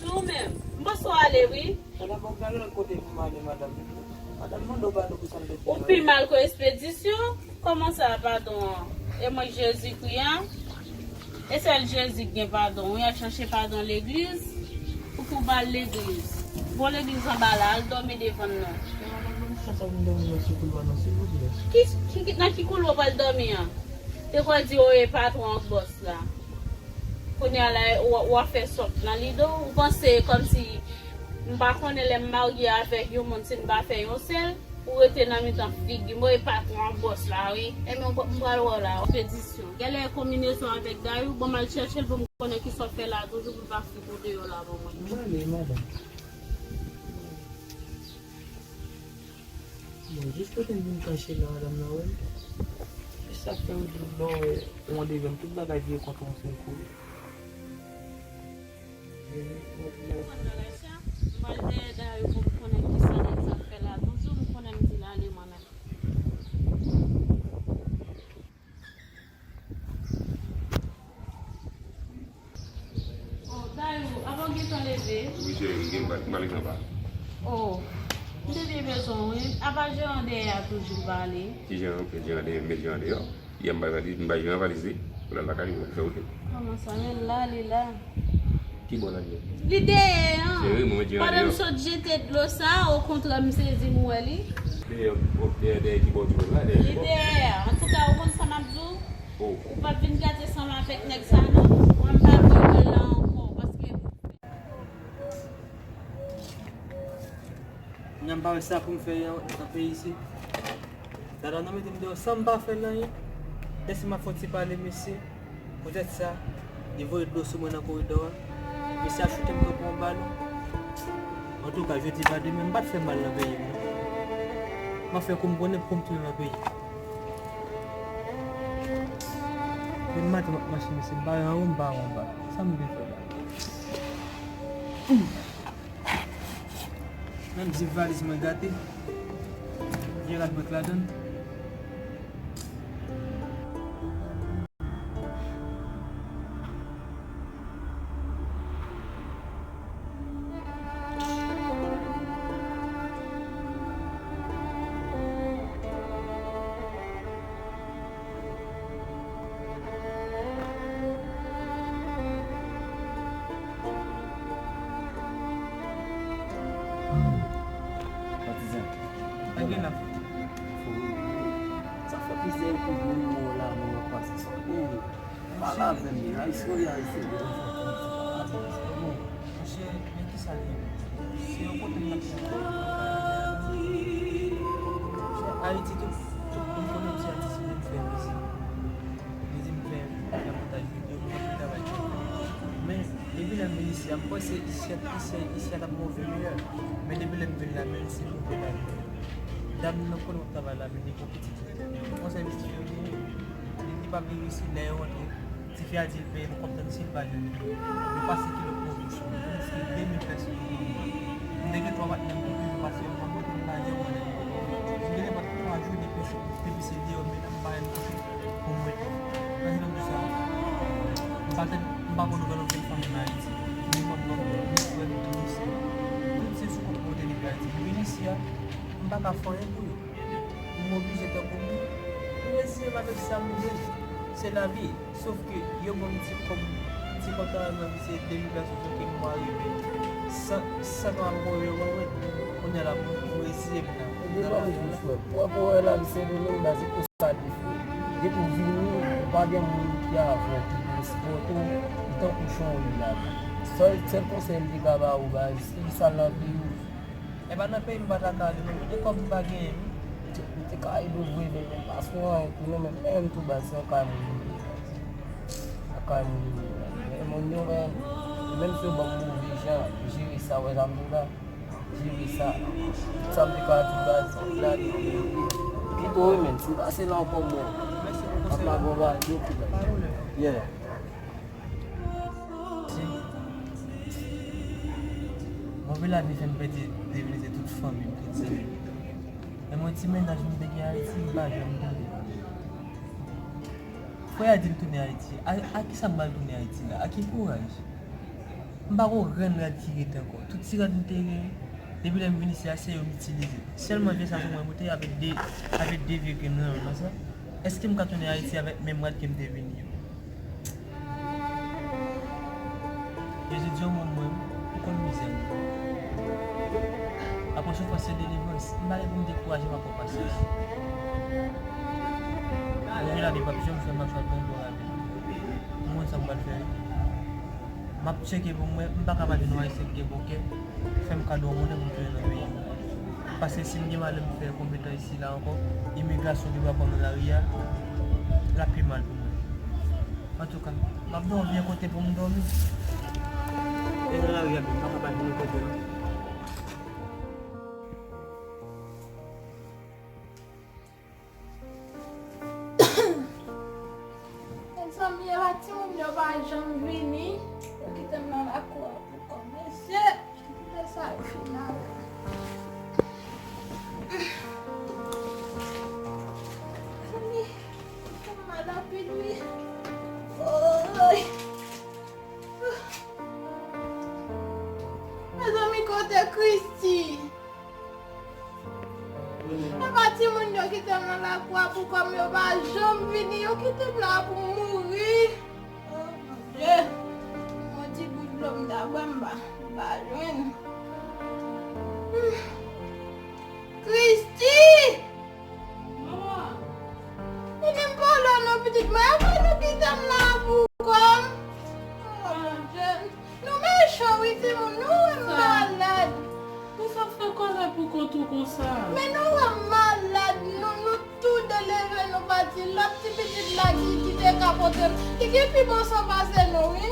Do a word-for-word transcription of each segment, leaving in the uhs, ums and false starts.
Ou menm, m panse w ale, wi. Madanm, w ap gade lòt kote pou m ale, madanm. Madanm, mande w padon pou sa m te fè. Ou pi mal ke espedisyon? Kòman sa, padon an? E mwen Jezikri an? E sèl Jezi k gen padon. Ou al chache padon legliz? Ou pou ba l legliz. Bon, legliz anba la, al dòmi devan l non. Madanm, ban m chans pou m dòmi nan sou koulwa non, silvouplè. Ki, ki, ki, nan ki koulwa w pral dòmi an? Te kwè di, o, e patwon ak bòs la. Kounye a la, w, w ap fè sòt nan lide w. Ou panse kòmsi m pa konnen lè m marye avèk yon moun, si m pa fè yon sèl, ou rete nan mitan figi m, e patwon ak bòs la, wi. Ebyen, m pral wè w la, wi. Ekspedisyon. Genlè konbinezon avèk Dayou, bon, m al chèche l pou m konnen kisa w fè la toujou pou l pa fout ou deyò la ban mwen. M ale, madanm. Bon, jis kote m vin kache la, madanm nan wè m. E sa k fè w di m lè w wè yon devan tout bagay vire kont ou yon sèl kou. M pral dèyè Dayou pou m konnen kisa nèg sa ap fè la. Toujou m konnen m di l ale mwen menm. Oh, Dayou, apa w gentan leve? Wi, cheri, m gen, m pa, m pa leve anba. Oh, m te byen bezwen w, wi. Apa jeran dèyè a toujou pale? Ki jeran? Ou fè jeran dèyè, m met jeran deyò. Yè m bay valiz, m bay jeran valiz li. Pou l al lakay li, pou l fè wout li. Kòman sa? Men l la, li la. Ki bò l al ye? Li dèyè an. Cheri, mwen met jeran deyò. Pandan m sot jete dlo sa, okontrè, m sezi m wè li. Dèyè, dèyè, dèyè ki bò w di w la, dèyè ki bò? Li dèyè a. Antouka, ou konn sa m ap di w? Ou p ap vin gate sanm avèk nèg sa non. Mwen m pa vle wè l la ankò, paske. Kounya m pa wè sa pou m fè nan, nan peyi isit. Dada nan mete m deyò san m pa fè l anyen. Lèse m ap fè yon ti pale mesye. Poutèt sa, li voye dlo sou mwen nan koridò a. Mesye a choute m tankou yon balon. Antouka, jodi pa demen, m pa t fè mal nan peyi m non. M ap fè kou m konnen pou m tounen nan peyi. Depi maten m ap mache mesye, m pa wè anwo, m pa wè anba. Sa m vin fè la? Menm zip valiz mwen gate. Gen rad mwen k ladann. Patizan. Sa gen la. Sa fè plizyè jou pou moun mò la, moun ap pase sou ou. Pale avè m, Ayisyen ou ye, Ayisyen ou ye. Monchè, men kisa l ye? Se yon kote m t ap chèche. Monchè, Ayiti, tout, tout moun konnen m se atis, m vin fè mizik. Li di m fè, fè montaj videyo, m konn travay. Men, depi lè m vin isi a, m panse isi a, isi a, isi a t ap move meyè. Men depi lè m vin la, men se move la. Dam nan konnen w ap travay la, men li gon pitit. Konsèy misye yo genyen. Li di pa vin isi, lè yo rantre, tifi a di l peye l, w konprann si l pa jwenn li. Yo pase kilòt nan bouch mwen. Pliske de mil pèsòn. M te gen twa patnè m ki toujou pase yo, m pa konnen, m pa janm konnen. M gen nenpòt twa jou depi se, depi se deyò, men m pa menm kote pou m rete. Prezidè m di sa, m pa tèt, m pa konn okenn fanmi nan Ayiti. Ni kòm nonm, ni frè m, ni sè. Tout se sou kont mwen te leve Ayiti. M vin isi a, m pa ka fè anyen pou yo. M oblije tankou moun. M reziye m avèk sa m ye. Se lavi. Sof ke yo ban m ti kòb, ti kòb travay mwen ki se de mil pèsòn ke m arive. San, san ka m voye yo ban mwen. Kounye a la, m, m reziye m nan. E de baz wi frè m. Ou ap wè lavi se de men baz e konsa l ye frè. Depi w vini, ou pa gen moun ki avè w, ki pou sipòte w, ou tankou chon w ye la. Sèl, sèl konsèy m te ka ba ou baz, se sa nan peyi w. E pa nan peyi m pa ta ka ale non, men de kòb m pa genyen wi. M te ka ede w voye vin men paspò an epi non men, men tou baz se yon kay moun li ye. Yon kay moun li ye. Men moun yo men, menm si yo ban m move jan, jere sa, wè sa m di w la. Jere sa. Sa m te ka di w baz, la li ye. Pito wi men, si m pase la ankò mwen. Ap la bon baz, yo pi baz. Yeah. Move lavi fè m pèdi, devine se tout fanmi m, tout zanmi m. Men mwen ti mennaj m te gen Ayiti, m pa janm tande. Frè a di l tounen Ayiti. A, a kisa m pral tounen Ayiti la? A ki kouraj? M pa gen grenn rad ki rete ankò. Tout ti rad m te gen, depi lè m vin isi a, se yo m itilize. Sèlman vye sa sou mwen pote avèk de, avèk de vye grenn nan sa. Èske m ka tounen Ayiti avèk menm rad ke m te vini yo? Jezi di yon mo mwen, ou konn mizè m. Apre soufrans se delivrans. M pa gen pou m dekouraje, m ap pran pasyans. Mwen gen lavi p ap janm fè m ap chwazi yon bon lavi. M konn sa m pral fè. M ap tcheke pou m wè, m pa ka pa di nou Ayisyen ki gen bon kè, fè m kado yon monnen pou m tounen nan peyi m. Paske si m gen malè m fè konbyen tan isi la ankò, imigrasyon ki pral pran m nan lari a, l ap pi mal pou mwen. Antouka, m ap dòmi yon kote pou m dòmi. E nan lari a menm, m pa ka pa vin yon kote non. Mezanmi, e pa timoun yo pa janm vini. Yo kite m nan lakou a pou kòmanse. Kite sa yo fin avè m. Mezanmi, m mal anpil wi. Oy. Mezanmi, kote Christy? E pa timoun yo kite m nan lakou a pou kòm yo pa janm vini, yo kite m la pou m mouri. Oh mon Dieu. Yon ti gout dlo m ta bwè m pa, m pa jwenn. Hmm. Christy! Manman! Vini m pale w non pitit mwen, e pa nou kite m la pou kòm. Oh mon Dieu. Nou mechan wi timoun, nou wè m malad. Pou sa fè kòlè pou kont ou konsa? Men nou wè m malad, nou, nou tou de leve nou pati. Lòt ti pitit la ki, ki te ka pote m, li gen pi bon san pase nou wi.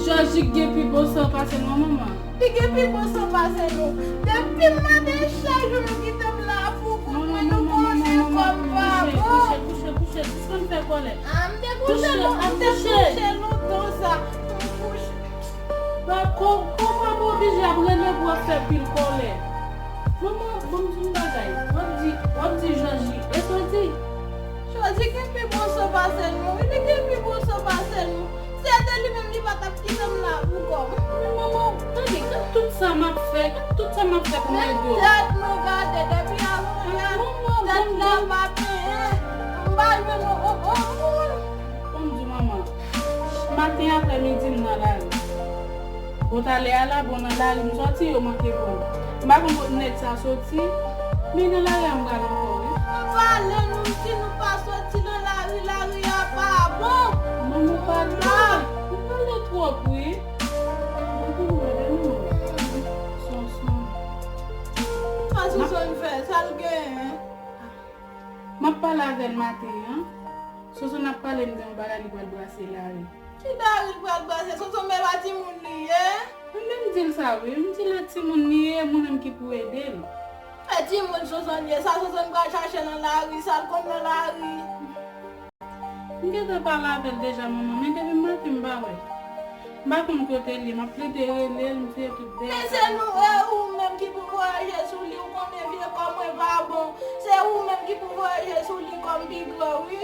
Jòjik gen pi bon san pase nou, manman. Li gen pi bon san pase nou. Depi maten chak jou nou kite m la pou kont mwen, nou konnen kòm pa bon. Kouche, kouche, kouche, kouche, sispann fè kòlè. A, m te kouche, m te kouche lontan sa. M kouche. Ba, kò, kò pa m oblije ap rele pou ap fè pil kòlè. Manman, ban m di yon bagay. W ap di, w ap di Jòji, e sa w di? Jòji gen pi bon san pase nou, wi, li gen pi bon san pase nou. Si se te li menm, li pa t ap kite m la pou kò m. Men manman, tande, gad tout sa m ap fè, gad tout sa m ap fè pou m ede w. Men tèt nou gade, depi avan yè, tèt la pa benyen. M pa jwenn yon, yon, yon moun. Ban m di w manman. Maten aprè midi m nan lari. Bon, talè a la, bon, nan lari m sòti, yo manke pran m. M pa konn kot nèg sa soti, men nan lari a m pral ankò, wi. M pale nou, m di nou pa sòti nan lari, lari a pa bon. Manman, pale, ou pale twòp, wi. Mwen konn wè, non. Sonson. Sa Sonson fè, sa l genyen? M ap pale avè l maten an. Sonson ap pale m de yon bagay li pral brase lari. Ki lari l pral brase? Sonson men pa timoun li ye? Mwen menm di l sa wi, m di l e timoun li ye, mwen menm ki pou ede l. E timoun Sonson ye, sa Sonson pral chache nan lari, sa l konn nan lari. M gentan pale avè l deja manman, men depi maten m pa wè. M pa konn kote l ye, m ap plede rele l, m fè tout dèyè. Men se nou, e ou menm ki pou voyaje sou li, ou konnen vye kò mwen pa bon. Se ou menm ki pou voyaje sou li kòm pi gran, wi.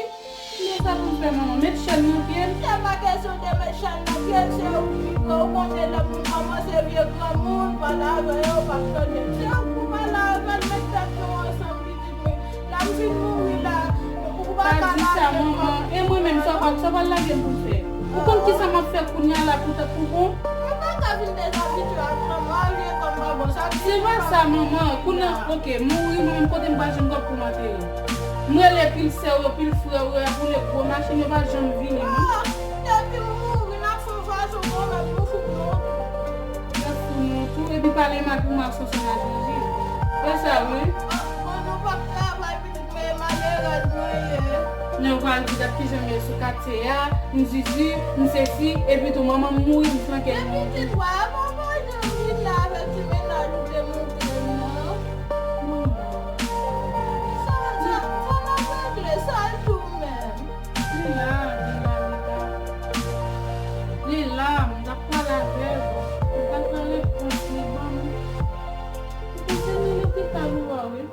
Men sa pou m fè, manman? Met chèn nan pye l? Se pa kesyon de met chèn nan pye l, se ou pi gran, ou konnen lè moun kòmanse vye granmoun, pale avè yo, yo p ap tande. Se ou k pou pale avè l, met tèt nou ansanm, pitit mwen. Lè m fin mouri la, ou pa ka lage m. Pa di sa, manman. E mwen menm, sa w pral, sa w pral lage m pou m fè? Ou konn kisa m ap fè kounye a la pou tèt ou bon? Mwen pa ka vin dezabitye ak manman, vye kò m pa bon, sa ki... Se pa sa, manman. Kounye a, oke, mouri, mwen menm, kote m pral jwenn kòb pou m antere? M rele pil sè w yo, pil frè w yo, y ap woule gwo machin, yo pa janm vini, non. Ah, depi m mouri, n ap fè yon fason pou nou fout nou. Y ap fout nou tou, epi pale mal pou m ak Sonson ak Jòji. Se sa, wi. Ah, bon, nou p ap travay, pitit mwen, e malerèz mwen ye. Men ou pral di dat kijan m ye sou katye a, m zizi, m sesi, epi tou manman m mouri, m flanke l. Men pitit, wè, papa janm vin la avèk ti mennaj ou te montre m nan. Sa, sa, sa n ap regle, sa l di w menm? Li la, li la, li la. Li la, m t ap pale avè l. M t ap pran repons li ban m. Ou panse nan lopital ou a, wi.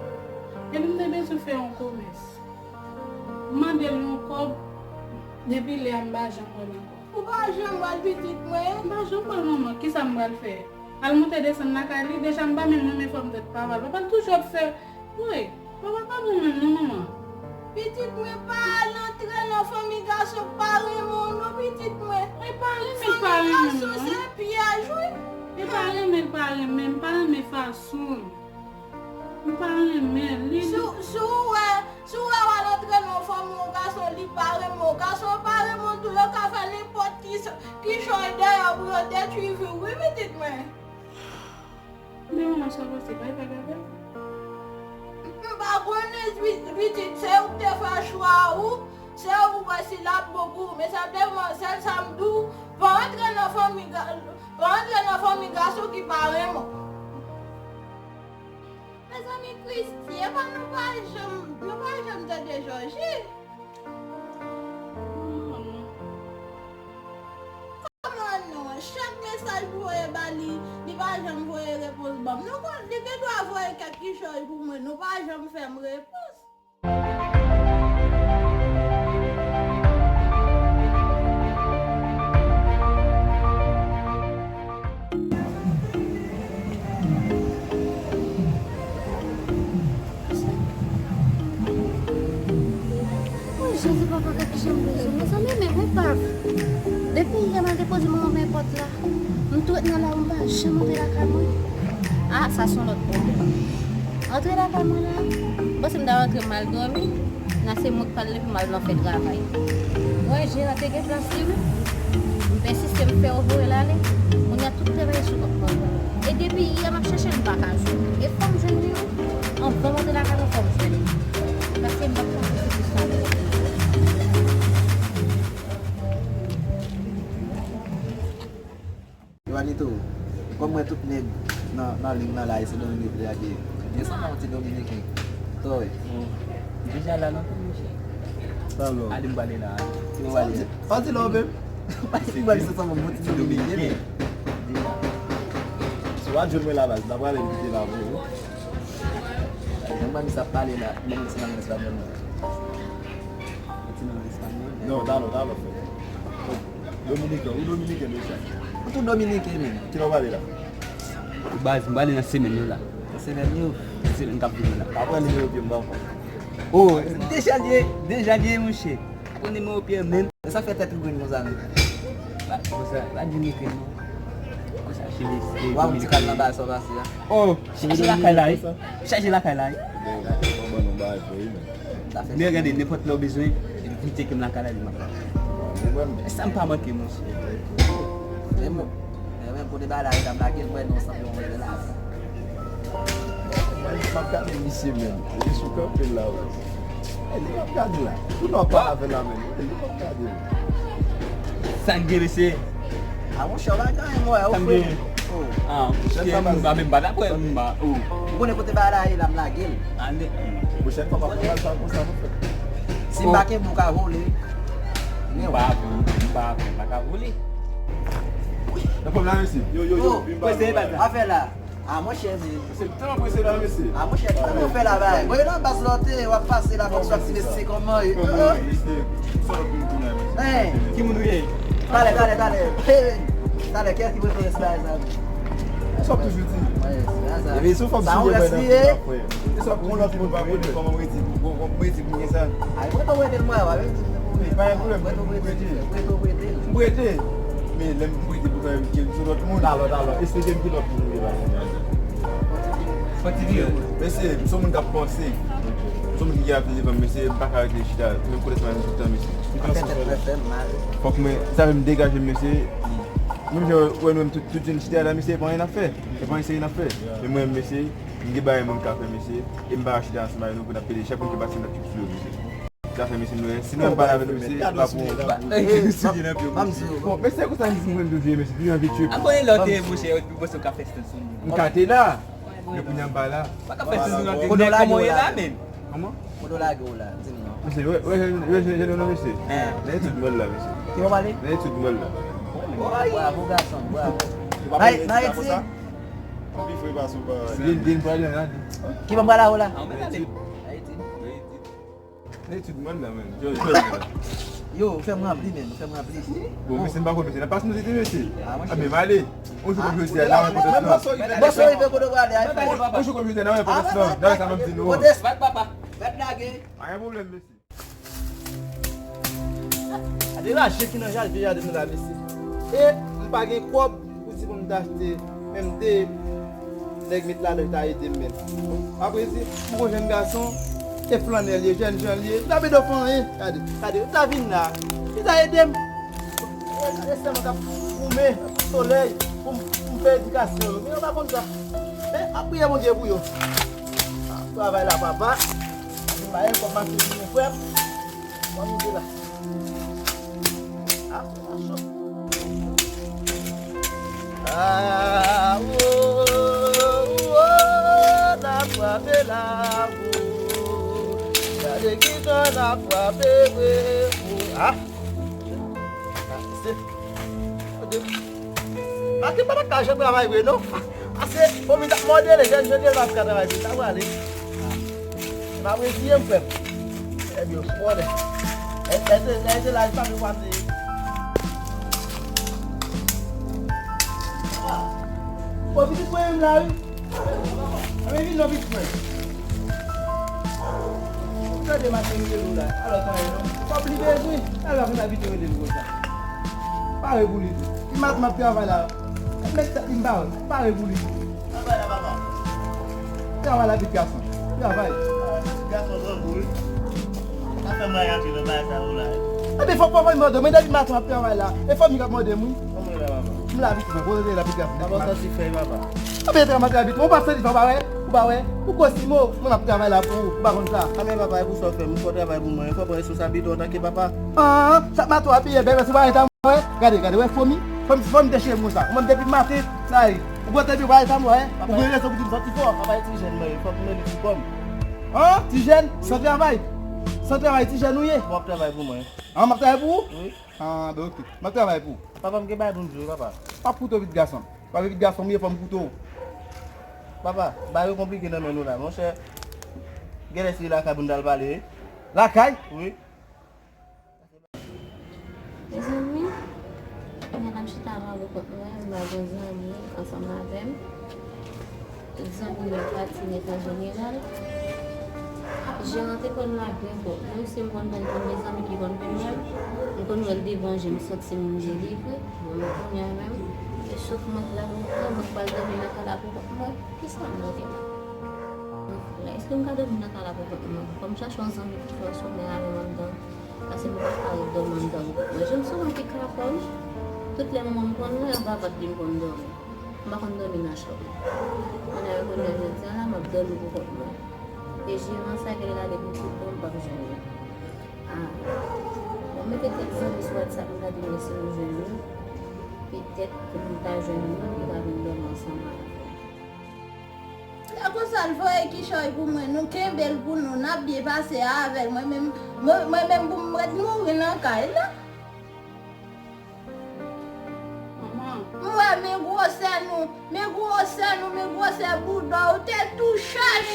Epi m te bezwen fè yon komès. M mande l yon kòb, depi lè a m pa janm wè l ankò. Ou pa janm pral pitit mwen. M pa janm pral manman, kisa m pral fè? Al monte desann lakay li, deja m pa menm renmen fòm tèt papa l. Papa l toujou ap fè, wi, papa pa bon menm non manman. Pitit mwen pa al antre nan fanmi gason k pa renmen w non pitit mwen. E pa renmen l pa renmen m non. Fanmi gason se pyèj wi. E pa renmen l pa renmen m, pa renmen fason l. M pa renmen l. Li Si w, si w wè, si w wè w al antre nan fanmi yon gason, li pa renmen w. Gason yo pa renmen w tou, yo ka fè nenpòt ki, ki chòy dèyè w pou yo detwi vi w, wi pitit mwen. Men manman sa pase, pa e pa gade. M pa konnen pi-, pitit, se ou k te fè chwa ou, se ou wè si l ap bon pou ou. Men sèlman, sèl sa m di w, pa antre nan fanmi ga-, pa antre nan fanmi gason ki pa renmen w. Mezanmi, Christie, epa nou pa janm, nou pa janm tande Jòji. Kòman non? Chak mesaj m voye ba li, li pa janm voye repons ban m. Nou konn, li gen dwa voye kèk kichòy pou mwen, nou pa janm fè m repons. Woy, Jezi, papa, gad kijan m bezwen. Mezanmi, men mwen pa. Depi yè m al depoze manman m nan pòt la, m tou ret nan lari, m pa janm antre lakay mwen. Ah, sa se yon lòt pwoblèm. Antre lakay mwen la, m panse m ta rantre m al dòmi. Nan se mwen k pral leve m al nan fè travay. Mwen, jeran te gen plas li, wi. M pèsiste, m fè yo voye l ale. Kounye a, tout travay sou kont mwen. E depi yè, m ap chèche l, m pa ka jwenn li. E fò m jwenn li, wi. Anvan m antre lakay mwen, fò m jwenn li. Paske m p ap konte sou plis sa. Yo, Anito, kòm mwen tout nèg nan, nan liy nan la, se Dominik li a ye. Gen sèlman yon ti Dominiken. Tò, wi. Deja la, non, monchè. Sa lò. Ale, m prale la. Yo, ale. Pa di lò, menm. Pa di lò, se sèlman yon ti Dominiken. Deja. Si w a jwenn mwen la, baz, n a prale, m kite la pou ou. Mwen, mwen, sa pale la, mwen, se nan espanyòl, non. Ou ti nan espanyòl? Non, talò, talò, frè. Dominiken, ou dominiken deja. Ou tou dominiken menm. Kilè w prale la? Baz, m prale nan semèn yo la. Nan semèn yo? Nan semèn k ap vini la. Pa pran nimewo pye m, non. Oh, deja l ye, deja l ye, monchè. Pran nimewo pye m menm. Sa fè tèt ou grenn konsa menm. Pa, konsa, pa di m grenn non. Konsa, cheve, se Wa, yon ti kal nan ba sa w pase a. Oh, chaje lakay la, wi. Chaje lakay la, wi. Bon, bon, bon, bon, bon, bon, bon. Men gade, nenpòt lè w bezwen, vin tcheke m lakay la, di m ap la. Sa m pa manke, monchè. Men bon, men kote bagay la ye, m lage l, mwen, non, sanble yon mwen la. Mwen, m ap gade misye menm. Li sou kanpe la, wi. E li p ap gade la. Tou nò pa avè la menm. E li p ap gade la. Sa k gen, mesye? A, monchè, w pa gen anyen, mwen, ou frè. Ah, monchè, m pa menm pa dakò, m pa, oh. Ou konnen kote bagay la ye la, m lage l. Pwochèn fwa, pa pran bagay sa konsa, non, frè. Si m pa kenbe, ou ka vole. M pa, m pa, m pa ka vole. Nan pòm la, mesye. Yo, yo, yo, oh, vin ba nou la. Afè la. A, monchè, men. Mesye, m tèlman prese la, mesye. A, monchè, kòman w fè la, bay? Bon, e nan baz lòte, w ap pase la, fòk sòti, mesye, kòman, e? Kòman, mesye? Sòt vin kounye a, mesye. Hein? Ki moun ou ye? Talè, talè, talè. Talè, kiyès ki pote espayèl sa? Sa w toujou di. Wi, se sa. Epi si w fè m souye mwen nan fouta, frè. E sa pou yon lòt moun pa konnen kòman m redi pou, pou, pou m redi pou gen sa. Ay, mwen tou redi l, mwen, w ap di m pou mwen. Pa gen pwoblèm, m prete. Prete w prete l. M prete. Men lè m prete pou kay m, ki sou lòt moun. Talò, talò, esplike m ki lòt moun ou ye la. Fò ti vire. Mesye, m se yon moun k ap panse. M se yon moun ki gen avenir devan m, mesye, m pa ka rete chita. Menm kote sa m tout tan, mesye. M ka fè tèt mwen fè m mal. Fòk mwen, sa fè m degaje m, mesye. Menm jan w wè nou menm tout, tout jenn chita la, mesye, pa anyen n ap fè. Se pa anyen serye n ap fè. Men mwen, mesye, m gen bagay mwen m ka fè, mesye. E m pa ka chita ansanm avè nou pou n ap pede chak moun ki pase n ap kite sou yo, mesye. Sa fè, mesye, nou, si nou menm pale avè nou, mesye, pa pou, pa, bon, mesye, konsa m di mwen toujou, mesye, toujou anvi tchwe. A, bon, e lè w te, monchè, ou panse w ka fè stil sou moun? M ka te la. Men kounye a m pa la. Pa ka fè stil sou moun, kòman w ye la, menm? Kòman? Kote w lage w la, di m non. Mesye, wè, wè, wè, wè, wè, non, mesye. Nan etid mwen la, mesye. Ki w pale? Nan etid mwen la. Bravo, gason, bravo. Nan, nan etid? Li, li pral la, li. Ki w pral la, la? Nan etid. Nan etid. Nan etid mwen la, menm. Yo, yo, yo. Yo, ou fè m ranpli menm, ou fè m ranpli. Bon, mesye, m pa konn mesye. Nan pas nou tete mesye. Ah, men m ale. On jou kòm jodi a, nan enpòtans lan. Bon, sou rive kote w prale a, fè. On jou kòm jodi a, nan enpòtans lan. Nan sa m ap di nou. Kote, bat papa, bat lage. Pa gen pwoblèm, mesye. Gade raje ki nan jardin, jardin nou la, mesye. E m pa gen kòb pou di pou m ta achte menm de nèg met ladan yo ta ede m menm. Apre di, m gon jèn gason, e flannè l ye, jèn jan l ye, m ta pede fè anyen. Gade, gade, m ta vin la, li ta ede m. Gade sèlman k ap goumen sou solèy pou m, pou m fè edikasyon yo. Men yo pa konn sa. Men ap priye Bondye pou yo. Travay la, papa. Travay, kòm mache byen, frè m. Mwen rive la. Ah, sa cho. Ah, oh, oh, oh, n ap frape la, oh. Gade kijan n ap frape, wi, oh. Ah. Ah, se. Kote. Paske papa ka janm travay vre, non. Ase, fò m ta mòde le jèn, jodi, l pa ka travay vre. Sa prale. M ap reziye m, frè m. Ebyen, fò de. E, e, e, e, laj pa vle pase. Fò pitit mwen menm la, wi. Anben, vin non, pitit mwen. Gade maten m rele w la. Alò, pa anyen non. Kòb li bezwen. Alò, fè sa pito rele m konsa. Pare pou li tou. Ti maten m ap travay la. Mèt tèt li m pa wè. Pare pou li tou. Travay la, papa. Travay la, pitit gason. Travay. Pitit gason, grangou, wi. Sa fè m rayi anpil nan bagay sa yo la, wi. Ebyen, fòk papa m mande mwen, depi maten m ap travay la. E fanmi k ap mande m, wi. Kòman w ye la, papa? M la, pitit mwen. Poze la, pitit gason. Papa, w santi fèy, papa. Ebyen, travay, travay, pitit mwen. Ou pa santi fèy, ou pa wè? Ou pa wè? Ou gwo simo. Mwen m ap travay la pou ou. Ou pa konn sa. Anben, papa, e pou sa w fè m. Ou fò travay pou mwen. Fò w pran responsablite w antanke papa. Ah, chak maten w abiye bèl, mèsi, w pa wè tan mwen. Gade, gade, wè fanmi. Fanmi, fanmi dechire m konsa. Mwen depi maten, sa ye. Ou gwo tèt, ou pa wè tan mwen, eh. Ou gen rezon pou di m santi fò. Papa, e ti jèn mwen ye. Fòk mwen li sou kò m. Ah, ti jèn, san travay. San travay, ti jèn ou ye. Bon, w ap travay pou mwen. Ah, m ap travay pou ou? Wi. Ah, ben, oke. M ap travay pou ou. Papa, m gen bagay pou m di w, papa. M ap koute w, pitit gason. Paske pitit gason m ye, fò m koute w. Papa, bagay yo konplike nan men nou la, monchè. Genlè se lakay pou n t al pale, wi. Lakay? Wi. Mezanmi, mwen ap chita la pou kont mwen, m pa gen zanmi ansanm avè m. Tout zanmi yo pati nèt an jeneral. Jeran te konn la byen twòp. Menm si m konn konn konbyen zanmi ki konn konn wè l, m konn wè l devan je m, santi m delivre. Bon, men kounye a menm, e chòf mwen la, mwen pral dòmi nan kay la pou kont mwen. Kisa m rete la? Èske m ka dòmi nan kay la pou kont mwen? Fò m chache yon zanmi pou fè yon somèy avè m anndan. Paske m pa ka ret dòmi anndan. Mwen, jan m sou mwen ki ka fè m. Tout lè manman m konn wè, anba vant li m konn dòmi. M pa konn dòmi nan chanm. Kounye a, kounye a, jodi a la, m ap dòmi pou kont mwen. E jeran sa, ke l ale pou tout bon, m p ap jwenn li. Ah. Bon, mete kèk zanmi sou WhatsApp, m gade men si m jwenn li. Petèt, pou m ta jwenn li, li ka vin dòmi ansanm avè m. Se konsa l voye kichòy pou mwen, nou kenbe l pou nou, n ap byen pase avè l. Mwen menm, mwen, mwen menm pou m ret mouri nan kay la. Manman. M wè men gwosè nou, men gwosè nou, men gwosè bouda w, ou te tou chèch,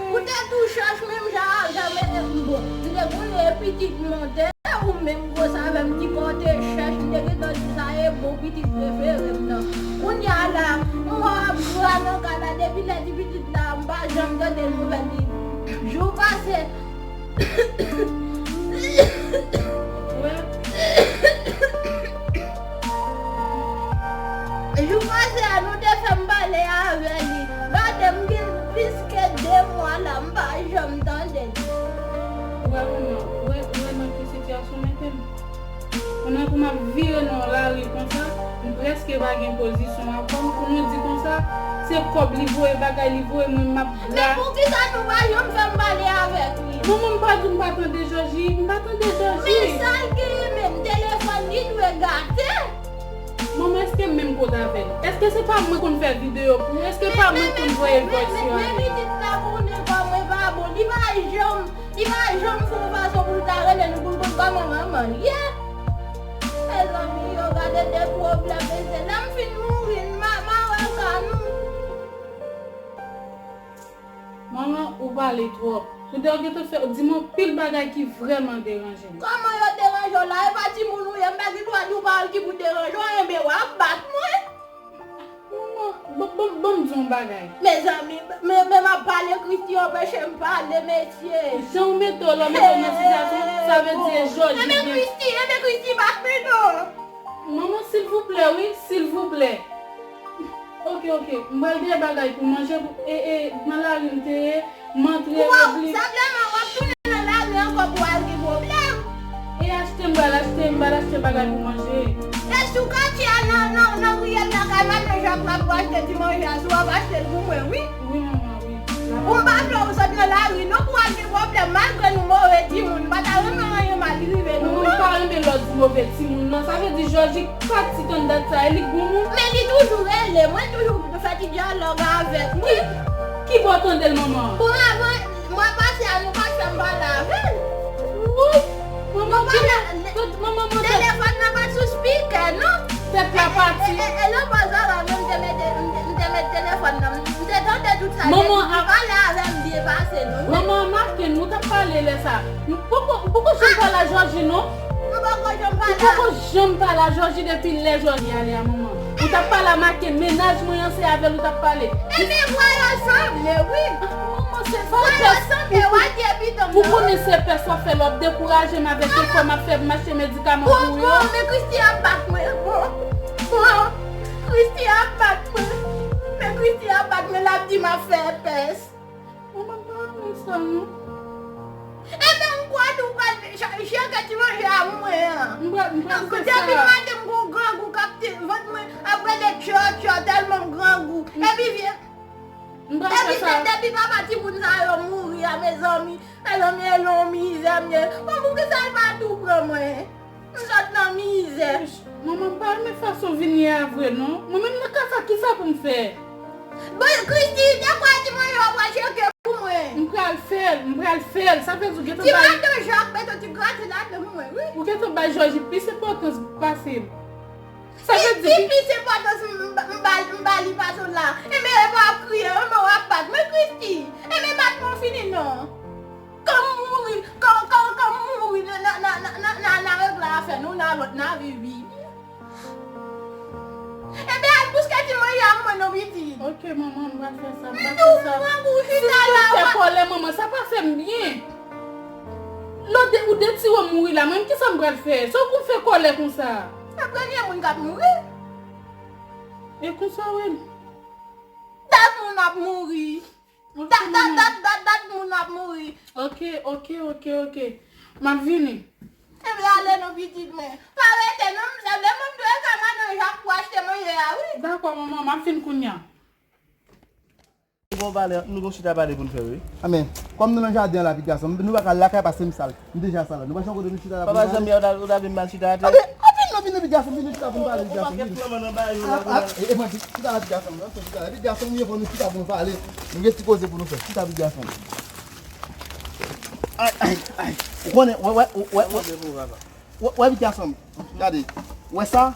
ou te tou chèch menm jan avè m, e, bon, m te konnen e pitit mwen te. Ou menm gwosè avè m, ti kò w te chèch, m te gentan di sa e bon pitit prefere m nan. Kounye a la, m wè w ap gra nan kay la, depi lè ti pitit la, m pa janm tande nouvèl li. Jou pase. Jou pase a, nou te fè m pale avè li. Gade, m gen plis ke de mwa la, m pa janm tande li. Ou wè, manman, ou wè, ou wè nan ki sitiyasyon mete m? Pandan pou m ap vire nan lari konsa, m prèske pa gen pozisyon avè m. Pou nou di konsa, se kòb li voye, bagay li voye, mwen m ap la. Men poukisa nou pa janm fè m pale avèk li? Manman, m pa di w m pa tande Jòji, m pa tande Jòji. Men sa l genyen menm, telefòn li dwe gate. Manman, èske m menm kot avè l? Èske se pa mwen konn fè videyo pou ou? Èske pa mwen konn voye voice yo? Men, men, men, men pitit la konnen kò mwen pa bon, li pa janm, li pa janm fè yon fason pou l ta rele nou pou l konn kòman manman l ye. Mezanmi, yo gade de pwoblèm, mesye. Lè m fin mouri, m a, m a wè ka nou. Manman, ou pale twòp. Kounye a w gentan fè, di m anpil bagay ki vrèman deranje m. Kòman yo deranje la, e pa timoun ou ye, m pa gen dwa di w pawòl ki pou deranje w, enben w ap bat mwen. Manman, ban, ban, ban m di w yon bagay. Mezanmi, men, men m ap pale Christy, anpeche m pale, mesye. Jan w mete w la, w mete w nan sitiyasyon, sa vle di e Jòji. Enben Christy, enben Christy, bat mwen non. Manman, silvouplè, wi, silvouplè. Ok, ok, m pral gen bagay pou manje, pou, e, e, nan lari m te ye, m antre, Waw, m oubli. Sa vle man w ap tounen nan lari ankò pou al gen pwoblèm. E achte m pral achte, m pral achte bagay pou manje. E sou katye a nan, nan, nan riyèl lakay madan Jak la pou achte ti manje a, si w ap achte l pou mwen, wi. Wi, manman, wi. Ou m pa vle w sot nan lari non pou al gen pwoblèm, malgre nou move timoun, m pa ta renmen anyen mal rive nou non. Manman, m pa renmen lè w di move timoun non, sa vle di Jòji pati tann dat sa, e li k granmoun. Men li toujou rele mwen, toujou fè ti dyalòg avèk mwen. Ki, ki bò w tande l, manman? Bon, avan, mwa pase a, nou pa t fè m pale avè l. Woy! Manman, manman, manman, telefòn nan pa t sou spikè, non. Tèt la pati. E, e, e, e lè pòz la, menm m te mete, m te, m te met telefòn nan, m te tande tout sa. Manman, li pale avè m byen pase, non. Manman, make nou t ap pale lè sa. M poko, m poko janm pale a Jòji, non. M poko janm pale a. M poko janm pale a Jòji depi lè Jòji ale a, manman. Ou t ap pale a make, mennaj mwen an se avè l ou t ap pale. Ebyen vwa yo sanble, wi. Ah, manman, se vwa yo sanble, w a di epi tanm nan. Ou konnen se pès w ap fè la, w ap dekouraje m avèk efò m ap fè pou m achte medikaman pou ou yo. Bon, bon, men Christy ap bat mwen, bon. Bon, Christy ap bat mwen. Men Christy ap bat mwen, l ap di m ap fè pès. Manman, m pa renmen sa, non. Ebyen, m kwè nou pral chèke ti manje a pou mwen an. M pral, m pral fè sa. Depi maten, m gon grangou k ap te vant mwen ap rele tchò, tchò, tèlman m grangou. Epi vye, m pral fè sa. Depi, depi papa timoun sa yo mouri a, mezanmi, mezanmi, e yon mizè m ye. Bon, poukisa l pa tou pran mwen? M sot nan mizè. Manman, m pa renmen fason w vin ye a vre, non. Mwen menm nan ka sa, kisa pou m fè? Bon, Christy, de kwa di mwen yo pral cheke pou mwen? M pral fè l, m pral fè l. Sa vle di w gentan bay. Ti madan Jak, mete yon ti graten ladan pou mwen, wi. Ou gentan bay Jòji plis enpòtans pase m. Sa vle di ki plis enpòtans m, m, m ba, m ba li pase w la? Enben, e pa w ap kriye, enben w ap bat mwen, Christy. Enben, bat mwen fini, non. Kan m mouri, kan, kan, kan m mouri nan, nan, nan regle afè nou, nan lòt, nan vivi. Ebyen, al bouske ti manje a pou mwen non, pitit. Ok, manman, m pral fè sa, m pral fè sa. M di w, grangou, chita la, w ap fè kòlè, manman, sa pa fè m byen. Lè w de, ou detire w mouri la, mwen, kisa m pral fè? Se ou pou m fè kòlè konsa. Se premye moun k ap mouri. E konsa w ye? Dat moun ap mouri. Dat, dat, dat, dat, dat moun ap mouri. Ok, ok, ok, ok. M ap vini. Ebyen, ale non, pitit mwen. Pa rete non, m se vle mwen m dwe ka madan Jak pou achte manje a, wi. Dakò, manman, m ap vin kounye a. Nou gon pale, nou gon chita pale pou n fè, wi. Anben, kòm nou nan jaden an la, pitit gason m, nou pa ka al lakay paske m sal. M deja sa la. Nou pa janm kote nou chita la pou nou pale. Papa Janbya, ou ta, ou ta vle m al chita atè? Anben, anben, vin non, vin non, pitit gason, vin nou chita pou nou pale, pitit gason, vin. Yon pakèt manman nan bay nou la. Ah, ah, e, e mwen, chita la, pitit gason, non, chita la, pitit gason, vin fò nou chita pou nou pale. Nou gen ti koze pou nou fè. Chita, pitit gason. Ay, ay, ay. Ou konnen, wè, wè, wè, wè. Wè, wè, pitit gason. Gade. Wè sa?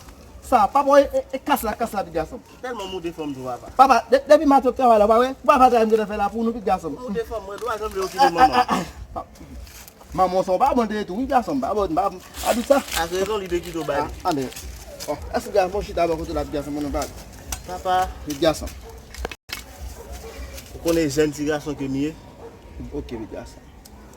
Sa, papa, e, e, e kas la, kas la, pitit gason. Tèlman m ou defòm tou, papa. Papa, de, depi maten w ap travay la, ou pa wè? Ou pa wè travay m gentan fè la pou nou, pitit gason. Ou defòm mwen, ou pa janm vle okipe manman. Ah, ah, ah, ah. Manman w se yon babòn te ye tou, wi, gason m, babòn, babòn, pa di sa. Ak rezon, li te kite w ba li. Ah, anben. Bon, èske gason, bon, chita bò kote la, pitit gason, pou nou pale. Papa. Pitit gason. Ou konnen jèn ti gason ke m ye? Ok, pitit gason.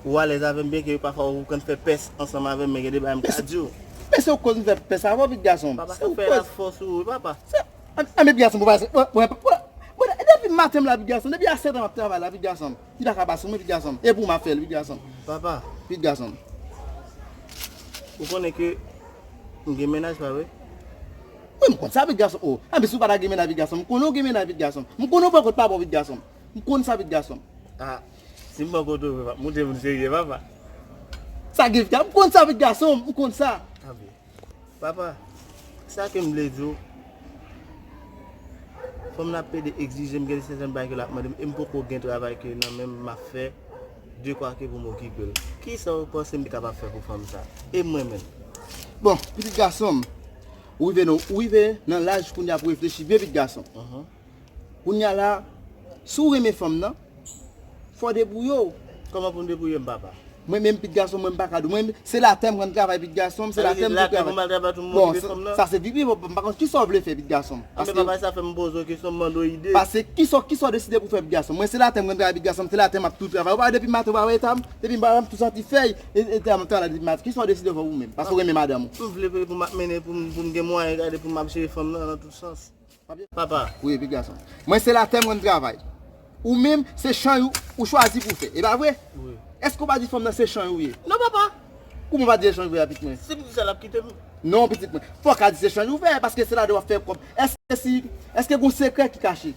Ou alèz avè m, byenke pafwa ou konn fè pès ansanm avè m, men gen de bagay m ka di w. Men se ou k koz m fè pès avè w, pitit gason m. Papa, se ou k fè l ap fòse ou, wi, papa. Se, an, anben, pitit gason m, bon, bon, bon, bon, depi maten m la, pitit gason m, depi a sèt an m ap travay la, pitit gason m. Li pa ka pase w, men, pitit gason m. E pou m ap fè l, pitit gason m. Papa. Pitit gason m. Ou konnen ke m gen mennaj, pa vre? Wi, m konn sa, pitit gason m. O, anben, si w pa ta gen mennaj, pitit gason m, m konnen w gen mennaj, pitit gason m. M konnen w pran kont papa w, pitit gason m. M konn sa, pitit gason m. Ah, si m pran kont ou vre, papa, m ou demoun serye, papa. Sa gen, pitit gason m, m konn sa, pitit gason m, m konn sa. Anben. Papa, sa ke m vle di w, fanm nan ap plede egzije m, gen de sèten bagay ke l ap mande m, e m poko gen travay ke nan men m m ap fè, dekwa ke pou m okipe l. Kisa w panse m te kapab fè pou fanm sa? E mwen menm? Bon, pitit gason m, ou rive nan, ou rive nan laj kounye a pou reflechi byen, pitit gason m. Kounye a la, si w renmen fanm nan, fò w debouye w. Kòman pou m debouye m, papa? Mwen menm, pitit gason, mwen m pa ka di w. Mwen, se latè m konn travay, pitit gason m, se latè m konn travay. Bon, sa se vi, m pa konn kisa w vle fè, pitit gason m. Anben papa, sa fè m poze w kesyon, m mande w ide. Paske kisa, kisa w deside pou fè, pitit gason m? Mwen, se latè m konn travay, pitit gason m, se latè m ap tou travay. Ou pa wè depi maten, ou pa wè eta m? Depi m pa wè m tou santi fèy, e, eta m ap travay depi maten. Kisa w deside fè ou menm? Paske w renmen madanm ou. M vle pou m ap mennen, pou m, pou m gen mwayen gade pou m ap jere fanm nan, nan tout sans. Papa. Wi, pitit gason. Mwen, se latè m konn travay. Ou menm, se chan ou, ou chwazi pou fè. E pa vre? Wi. Èske w pa di fanm nan se chan ou ye? Non, papa. Kouman w pa di se chan ou ye a, pitit mwen? Se pou kisa l ap kite m? Non, pitit mwen. Fò w ka di se chan ou fè, paske se ladan w ap fè kòb. Èske si, èske gen yon sekrè ki kache?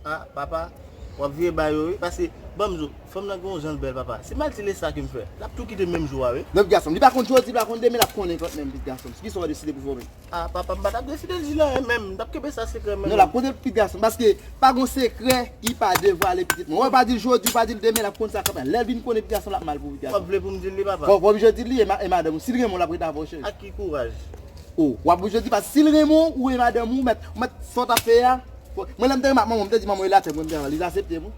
A, papa, w ap vire ba yo, wi, paske, ban m di w, fanm nan gen yon jan l bèl, papa. Si m al di l e sa ke m fè, l ap tou kite m menm jou a, wi. Non, pitit gason m, li pa konn jodi, li pa konn demen, l ap konnen kantmenm, pitit gason m. Kisa w deside pou fè w menm? A, papa, m pa t ap deside l di l anyen menm. M t ap kenbe sa sekrè menm. Non, l ap konnen, pitit gason m, paske pa gen sekrè ki pa devwale, pitit mwen. Ou pa di l jodi, ou pa di l demen, l ap konn sa k ap pase. Lè l vin konnen, pitit gason m, l ap mal pou pitit gason m. W ap vle pou m di l li, papa? Fò, fò w oblije di l li, e ma-, e madanm ou. Si l renmen w, l ap ret avè w, cheri. Ak ki kouraj? O, w ap oblije di, paske si l renmen w, ou e madanm ou, mèt, mèt sa w t ap fè a. Mwen, lè m te renmen ak manman m, m te di, "Manman, e latè mwen m te al." Li t aksepte m, wi.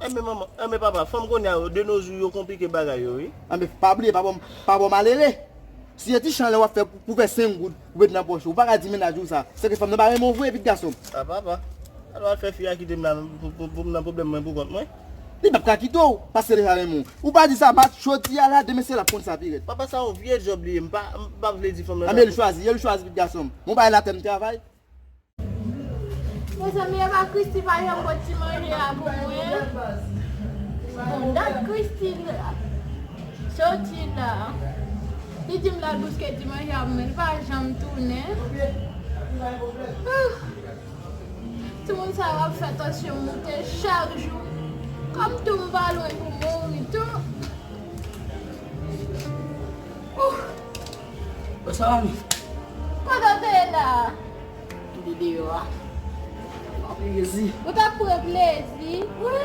Enben, manman, enben, papa, fanm kounye a yo, de nos jours, yo konplike bagay yo, wi. Enben, pa bliye, pa ba m, pa ba m malere. Si se ti chan lè w ap fè pou, pou fè senk goud, ou met nan pòch ou, ou pa ka di mennaj ou sa. Se ke fanm nan pa renmen w vre, pitit gason m. A, papa. Alò, al fè fi a kite m la, pou, pou, pou m nan pwoblèm mwen pou kont mwen. Li p ap ka kite w, paske li pa renmen w. Ou pa di sa, mat, jodi a la, demen se l ap konn sa pi rèd. Papa, sa yon vye djòb li ye, m pa, m pa vle di fanm nan. Anben, li chwazi, li chwazi, pitit gason m. Bon, bay latè m travay. Mezanmi, e pa Christy pa janm pot ti manje a pou mwen. Bon, dat Christy la, soti la. Li di m l al bouske ti manje a pou mwen, li pa janm tounen. Ouh. Timoun sa yo ap fè tansyon m moute chak jou. Kòm tou m pa lwen pou mouri tou. Ouh. Bonswa, manmi. Kote w te ye la? M te deyò a. Pran plezi. Ou t ap pran plezi? Wi.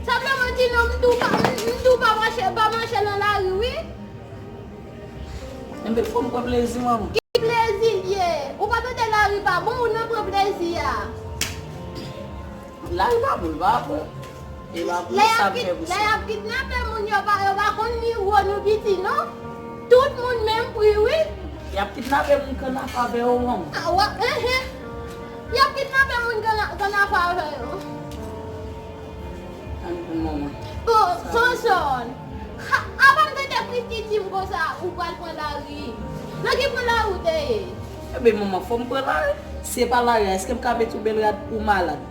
Sa vle di non, m di w pa, m di w pa mache, pa mache nan lari, wi. Enben, fò m pran plezi, manman. Ki plezi l ye? Ou pa tande lari pa bon, ou nan pran plezi a. Lari pa bon, li pa bon. E pa pou sa m fè pou sa. Lè y ap kidnape moun, yo pa, yo pa konn ni wo ni piti, non. Tout moun menm pri, wi. Y ap kidnape moun kannafa avè yo, manman. A, w ap, enhen. Y ap kidnape moun kanna-, kannafa avè yo. Tann pou manman. Bon, Sonson. Ha, apa m tande Christy di m konsa, ou pral pran lari. Nan ki pran lari ou te ye? Enben, manman, fò m pran lari. Si se pa lari a, èske m ka mete yon bèl rad pou malad?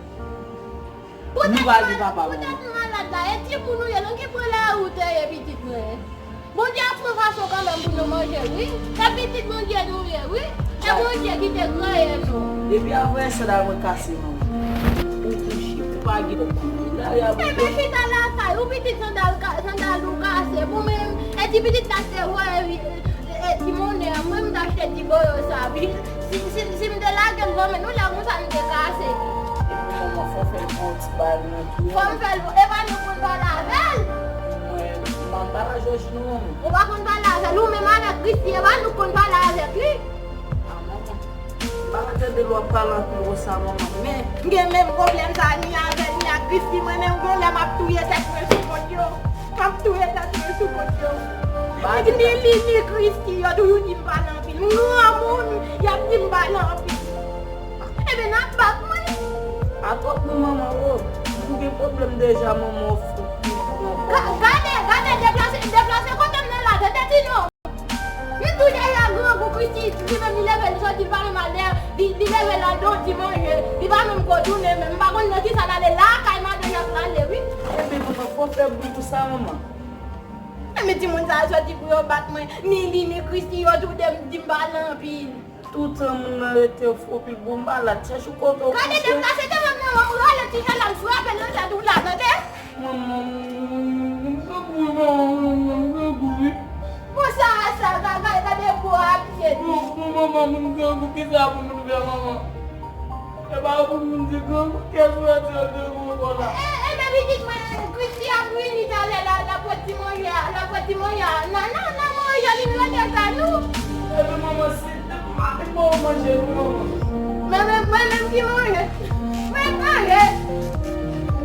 Nou pa gen papa, manman. Poutèt malad la, e timoun ou ye, nan ki pran lari ou te ye, pitit mwen? Bondye ap fè yon fason kanmenm pou nou manje, wi. Se pitit Bondye nou ye, wi. Se Bondye ki te kreye nou. Depi avanyè sandal mwen kase, manman. Ou kouche, ou pa gen kòb. Enben, chita lakay ou, pitit sandal ka-, sandal ou kase. Pou mwen, e ti pitit la te wè, e, e, ti monnen an, mwen, m t achte ti boyo sa, wi. Si, si, si m te lage l nan men nou, lè konsa m te kase. Epi manman, fò w fè l pran yon ti bal nan tou. Fò m fè l, e pa nou konn pale avè l. Mwen, m pa pale a Jòj non, manman. Ou pa konn pale avè l, ou menm avèk Christy, e pa nou konn pale avèk li. A, manman. M pa ka tande lè w ap pale anpil konsa, manman, men. M gen menm pwoblèm sa, ni avè l, ni ak Christy, mwen menm, gon lè m ap touye tèt mwen sou kont yo. M ap touye tèt mwen sou kont yo. Ni li, ni Christy, yo toujou di m pale anpil. M granmoun, y ap di m pale anpil. Enben, n ap bat mwen. Pa twòp non, manman, o. M gen pwoblèm deja, manman, w fou. Ga-, gade, gade, deplase, deplase kote m nan la, tande ti non. Li tou deja grangou, Christy, li menm li leve, li soti, li pa menm al dèyè, li, li leve l al nan ti manje, li pa menm ko tounen menm, m pa konn nan kisa l ale, lakay madanm y ap rale, wi. Enben, manman, fò w fè bri pou sa, manman. Enben, timoun sa yo soti pou yo bat mwen, ni li, ni Christy, yo tou de m di m pale anpil. Toutan moun nan rete fò pil bon malad, chèche yon kote w kouche. Gade deplase devan m nan, m rale ti jan la, m frape nan tèt ou la, tande? Manman, m grangou wi, manman, manman, m grangou wi. Bon, sa, sa, gade, gade gwo apye. Bon, bon, manman, moun grangou, kisa pou moun fè, manman? E pa pou moun di grangou, kè sou yo di yo grangou ankò la. E, e, men pitit mwen, Christy ap vini talè la, l ap pran ti manje a, l ap pran ti manje a. Nan, nan, nan manje, li rete sa, nou. Epi manman, si depi m pa vin ba w manje, nou, manman. Men, men, mwen menm ki manje. Mwen manje.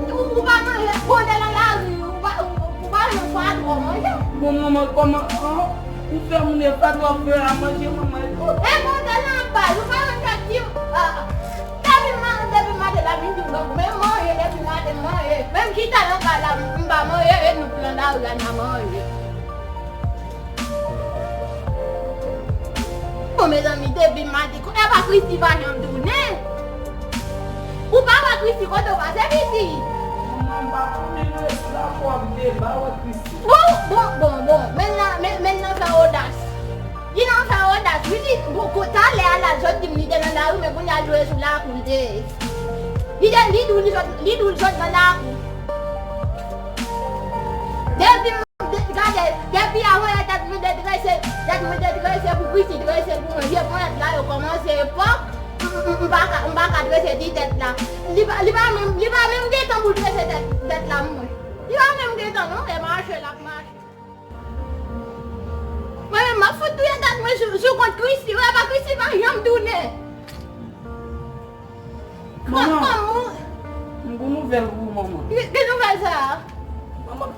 Ou, ou pa manje. Bon, lè nan lari, ou pa, ou, ou pa nan fwa twò manje. Kòman, kòman, an, ou fè moun epate w ap fè a manje, manman, e bon. E bon, tèlman baz, ou pa konn sa k di, ah, depi ma-, depi maten la vin di m grangou, men manje, depi maten manje, menm chita nan kay la, m pa manje, e nou pran lari a n a manje. Bon, mezanmi, depi maten, e pa Christy pa janm tounen. Ou pa wè Christy kote w pase, Christy? Manman, m pa konnen, mwen la pou ap deba wè Christy. Bon, bon, bon, bon. Men nan, men, men nan fè odas. Li nan fè odas, wi, li, bon, ko-, talè a la, l sot di m li te nan lari, men kounye a l jwe sou lakou l te ye. Li te, li di w li sot, li di w l sot nan lakou. Depi m, de-, gade, depi avan yè tèt mwen te trese, tèt mwen te trese pou Christy trese pou mwen. Vye ponyèt la yo kòmanse epòk, m, m, m pa ka, m pa ka trese ti tèt la. Li pa, li pa menm, li pa menm gen tan pou l trese tèt, tèt la mwen. Li pa menm gen tan non, e mache l ap mache. Mwen menm, m ap fout touye tèt mwen sou, sou kont Christy. Wè pa Christy pa janm tounen. Manman, m gon nouvèl pou ou, manman. Ki, ki nouvèl sa a? Manman,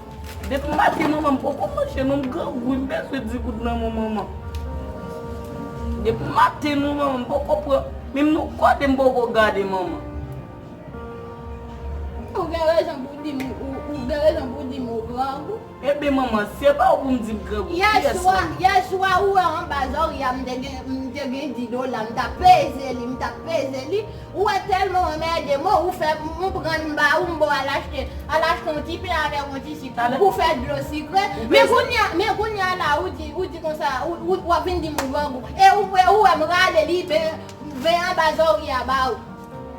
depi maten, manman, m poko manje non, m grangou, m bezwen di goud nan men w, manman. Depi maten, non, manman, m poko pran, menm non kòde m poko gade, manman. Ou gen rezon pou di m, ou, ou gen rezon pou di m ou grangou. Ebyen, manman, se pa ou pou m di m grangou. Yè swa, yè swa, ou wè anba zòrye a, m te gen, m te gen dis dola, m t ap peze li, m t ap peze li. Ou wè tèlman w anmède m, ou fè m pran m ba ou, m ba w al achte, al achte yon ti pen avèk yon ti sik. Ou fè dlo sikre. Men kounye a, men kounye a la, ou di, ou di konsa, ou, ou, w ap vin di m ou grangou. E ou, e ou wè m rale li, ben, ven anba zòrye a ba ou.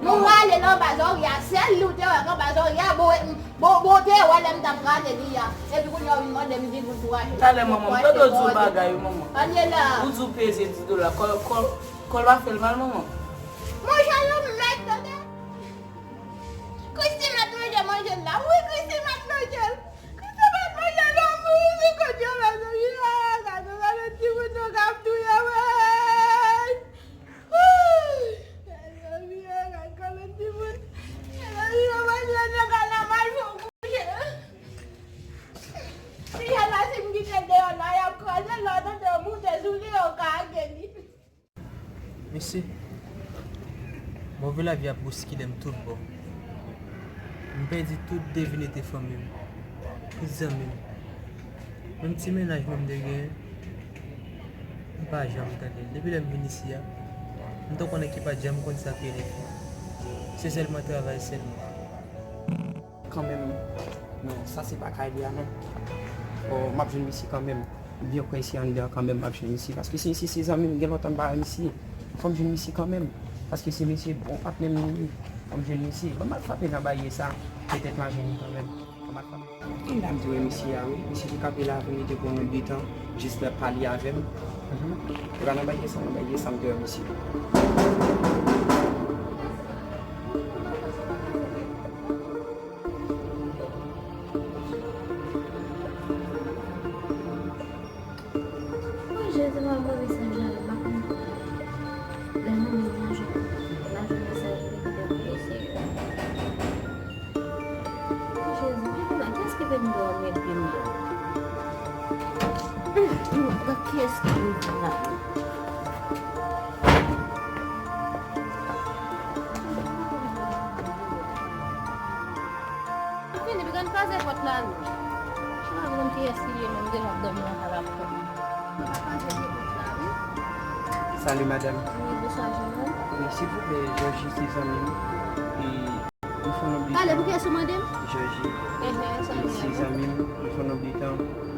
Nou rale l anba zòrye a, sèl li w te wè k anba zòrye a, bon, bon, bon, te wè lè m t ap rale li a. Epi kounye a w vin mande m di goud pou achte. Talè, manman, m tande w di yon bagay, wi, manman. Ou di w peze dis dola, kò, kò, kò l pa fè l mal, manman. Monchè, yo mèt, tande. Christy mèt manje manje l la. Wi, Christy mèt manje l. Christy mèt manje l, wi, wi, kote yo mèt manje l la. Gade, gade, timoun yo k ap touye, wi. Mezanmi, gad kòman timoun. Mezanmi, yo manje nan kay la, m al fè yon kouche. Ti jèn la, si m kite l deyò la, y ap kraze l, lè w tande yo moute sou li, yo ka age li. Mesye, move lavi ap bouskile m tout bò. M pèdi tout devinite fanmi m, tout zanmi m. Menm ti mennaj mwen m te genyen, m pa janm tande l. Depi lè m vin isi a, m t konnen ki pa t janm konn sa k rele fi. Se sèlman travay sèlman. Kanmenm, non, sa se pa kay li a, non. Oh, m ap jwenn misye kanmenm. M byen kwè si anndan kanmenm m ap jwenn misye. Paske si misye se zanmi m, gen lontan m pa wè misye. Fò m jwenn misye kanmenm. Paske se misye bon patnè m li ye. Fò m jwenn misye. Ban m al frape nan baryè sa. Petèt m a jwenn li kanmenm. Ban m al frape. E la m te wè misye a, wi. Misye te kanpe la avè m, li te pran yon bitan, jis lè pale avè m. Mhm. E pa nan baryè sa, nan baryè sa m te wè misye. O Jezi, mwen mouri san jale, m pa konn lè nou menm nan jou, nan jounen sa yo, ki te blese yo. O Jezi, men kiyès ki vin dòmi epi m la? Kiyès ki vin la? Vini, piga n kraze pòt la, non. M pa konn kiyès ki ye, men m genlè ap dòmi nan kay la pou kont mwen. M pa kraze pye pòt la, wi. Salut, madame. Wi, bonswa, jeune homme. Wi, silvouplè, Jòji se zanmi m. E, m fè yon obli. Pale, pou kiyès ou mande m? Jòji. Enhen, zanmi m. Se zanmi m, m fè yon obli tan,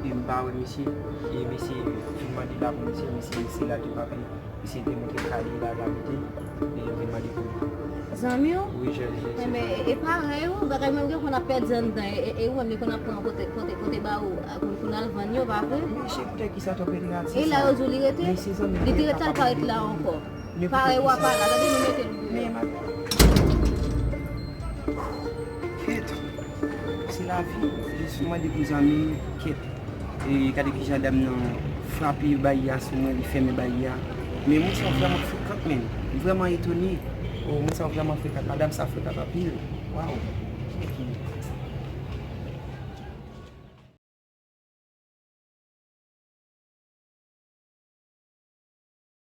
e m pa wè misye. E misye vin mande la pou misye, misye, misye la te pa vini. Misye te montre kay li la, l abite, e yo te mande pou li. Zanmi w? Wi, je, je, se zanmi. Enben, e parèy ou, bagay menm gen konn ap pèdi anndan, e, e, e ou menm li konn ap pran kote, kote, kote ba ou, a, pou, pou n al vann yo, pa vre? Men se poutèt kisa t ap rete la, se sa. E la yo di w li rete? Men se zanmi m. Li te rete la, l pa ret la ankò. Parèy ou a pa la, gade nou mete l bouyon. Men, ma-, kèt. Se lavi, jis mande pou zanmi m, kèt. E gade kijan dam nan frape baryè a sou mwen, li fèmen baryè a. Men moun sa yo vrèman frekan, menn. M vrèman etone. O, moun sa yo vrèman frekan. Madanm sa frekan anpil. Waw.